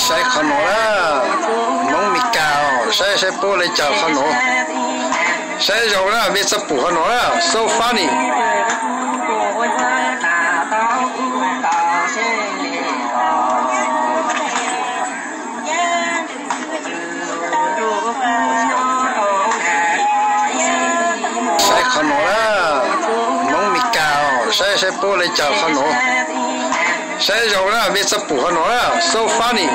Saib qhov nuav na, Hmoob Mes Kas os, saib saib puab ua le caag qhov nuav. Saib zoo na, mej txhob pum qhov nuav na, so funny. Saib qhov nuav na, Hmoob Mes Kas os, saib saib puab ua le caag qhov nuav. Saib zoo na, mej txhob pum qhov nuav na, so funny.